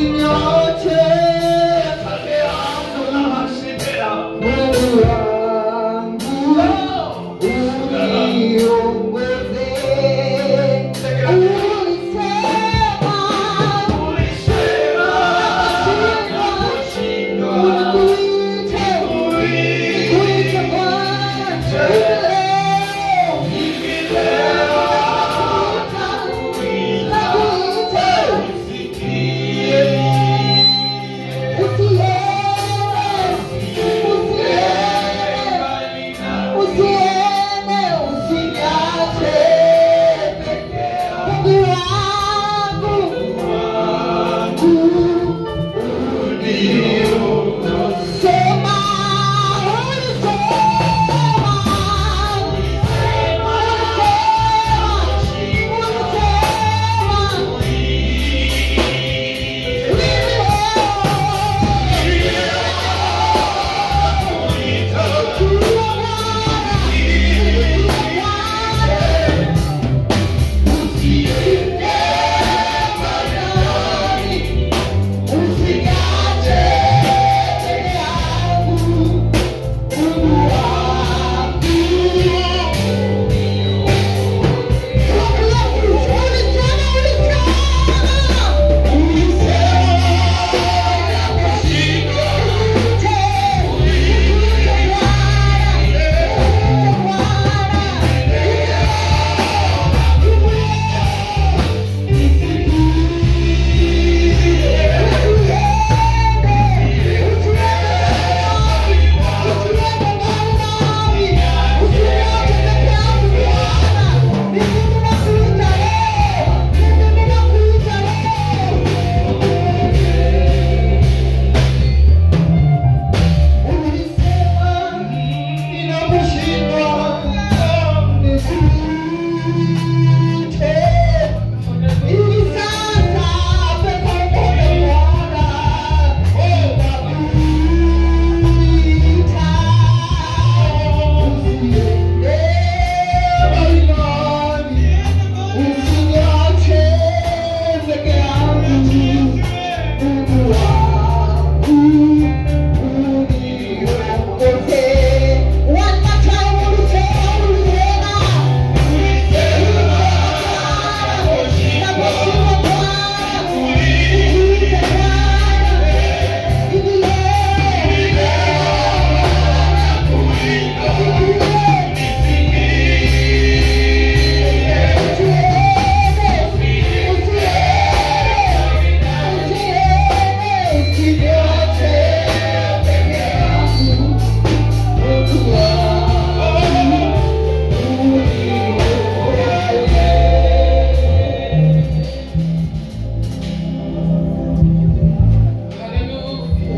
Usiniache peke yangu, Mungu wangu, uniongoze. Ulisema nikuite, nikuite Bwana hivi leo, nakuita, nakuite. Usiende, usiende, usiniache peke yangu. Mungu wangu, sema, ulisema, ulisema, ulisema, One more time, ulisema, ulisema.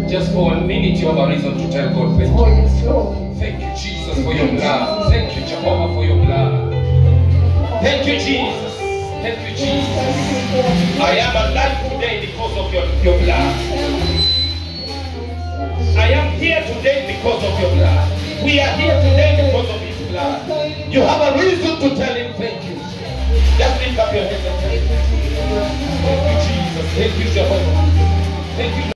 Just for 1 minute, you have a reason to tell God thank you. Oh, yes, Lord. Thank you, Jesus, for your blood. Thank you, Jehovah, for your blood. Thank you, Jesus. Thank you, Jesus. I am alive today because of your blood. I am here today because of your blood. We are here today because of His blood. You have a reason to tell Him thank you. Just lift up your hands and tell Him. Thank you, Jesus. Thank you, Jehovah. Thank you.